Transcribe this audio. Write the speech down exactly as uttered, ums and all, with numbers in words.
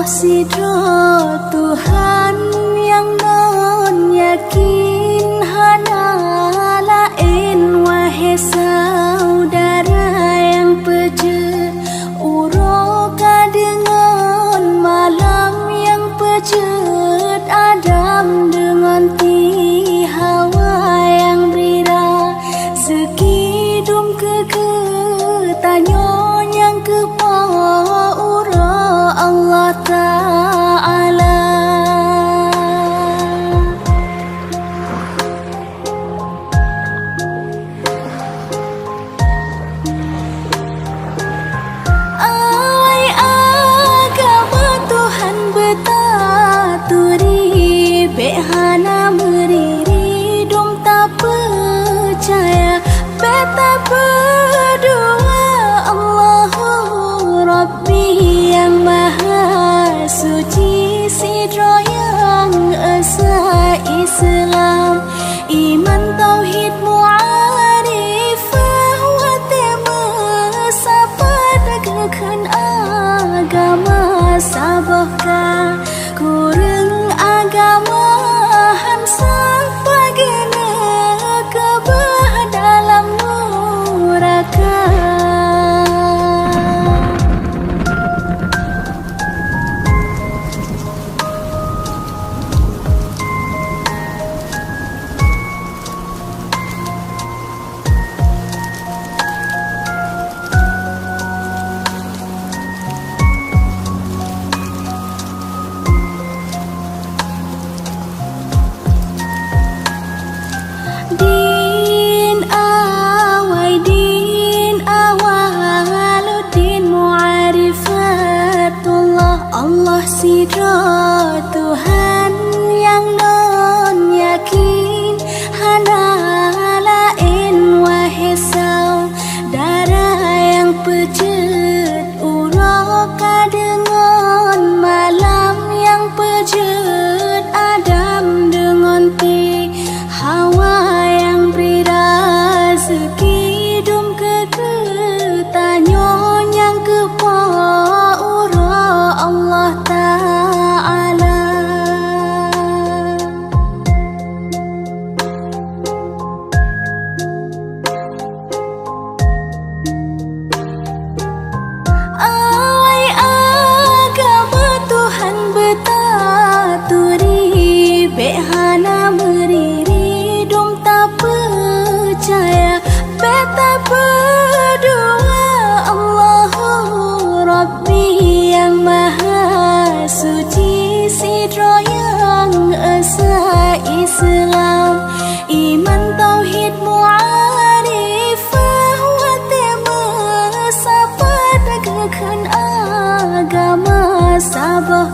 Sidroe Tuhan nyang lôn yakin, hana laén, wahé syedara, nyang peujeuet uroe ka deungon malam, nyang peujeuet Adam deungon Ti Hawa, nyang bri rezeki dum keu geutanyoe, nyang keu po uroe Allah Ta'ala. Awai agama Tuhan beutaturi, bék hana meuriri dum tapeucaya, bék tapeudua Allahu Rabbi nyang Maha Suci, sidroe nyang esa Islam. Iman, tauhid, mu'arifah, watée meusapat geukheun agama saboh ka. Kureueng agama han sapa geuneuk keubah dalam nuraka. Din awai, din awaluddin, ma'rifatullah, Allah sidroe Tuhan nyang lôn yakin, hana laén, wahé syedara, nyang peujeuet uroe ka deungon malam, nyang peujeuet Adam deungon Ti Hawa, nyang bri rezeki dum keu geutanyoe, nyang keu po uroe Allah Ta'ala. Awai agama Tuhan beutaturi, bék hana meuriri dum tapeucaya, bék tapeudua Allahu Rabbi nyang Maha Suci, sidroe nyang esa Islam. Iman, tauhid, mu'arifah, watée meusapat geukheun agama saboh